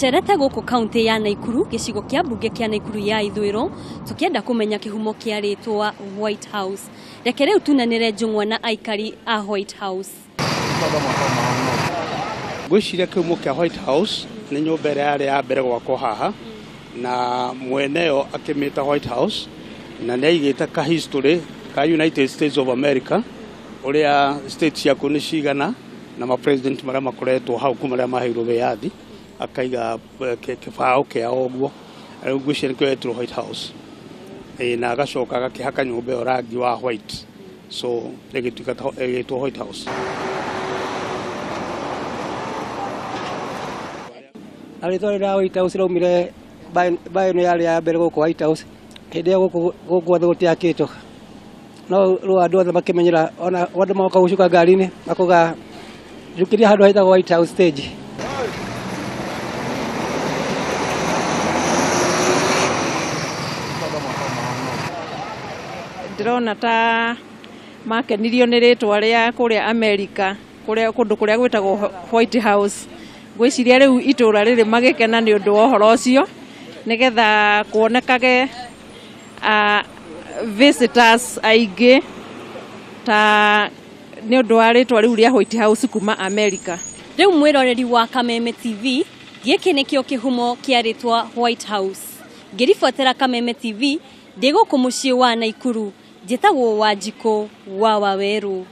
Tũcerete gũkũ kaunti ya Naikuru, gĩcigo kĩa mbunge kĩa Naikuru ya ithũĩro, tũkĩenda kũmenya kĩhumo kĩa rĩtwa White House. Reke rĩu tunanĩre njũng'wa na aikari a White House. Ngwĩciria kĩhumo kĩa White House nĩ nyũmba ĩrĩa yarĩ ya mbere gwakwo haha na mwene yo akĩmĩta White House na nĩ aigĩte ka history ka United States of America ũrĩa state ciakuo nĩ cigana na ma president marĩa makoretwo hau kuma rĩrĩa maheirwo wĩyathi akaiga kĩbaũ kĩao ũguo. Rĩu ngwĩciria nĩkĩo yetirwo White House. Ĩĩ, na agacoka agakĩhaka nyũmba ĩyo rangi wa white, so ĩgĩtuĩka ĩgĩtwo White House. Na rĩtwa rĩrĩa White House raumire mbaĩ ĩno yarĩ ya mbere gũkũ White House hĩndĩ ĩyo gũkũ guothe gũtiakĩtwo, no rĩu andũ othe makĩmenyera, ona andũ moka gũcuka ngari-inĩ makauga njũkĩria handũ hetagwo White House stage. Ndĩrona ta makenirio nĩ rĩtwa rĩa kũrĩa Amerika, kũrĩa kũndũ kũrĩa gwĩtagwo White House. Ngwĩciria rĩu itũra rĩrĩ magĩkena nĩ ũndũ wa ũhoro ũcio, nĩgetha kuonekage visitors aingĩ ta nĩ ũndũ wa rĩtwa rĩu rĩa White House kuma Amerika. Rĩu mwĩroreri wa Kameme TV, gĩkĩ nĩkĩo kĩhumo kĩa rĩtwa White House. Ngĩribotera Kameme TV ndĩ gũkũ mũciĩ wa Naikuru, njĩtagwo Wanjikũ wa Wawerũ.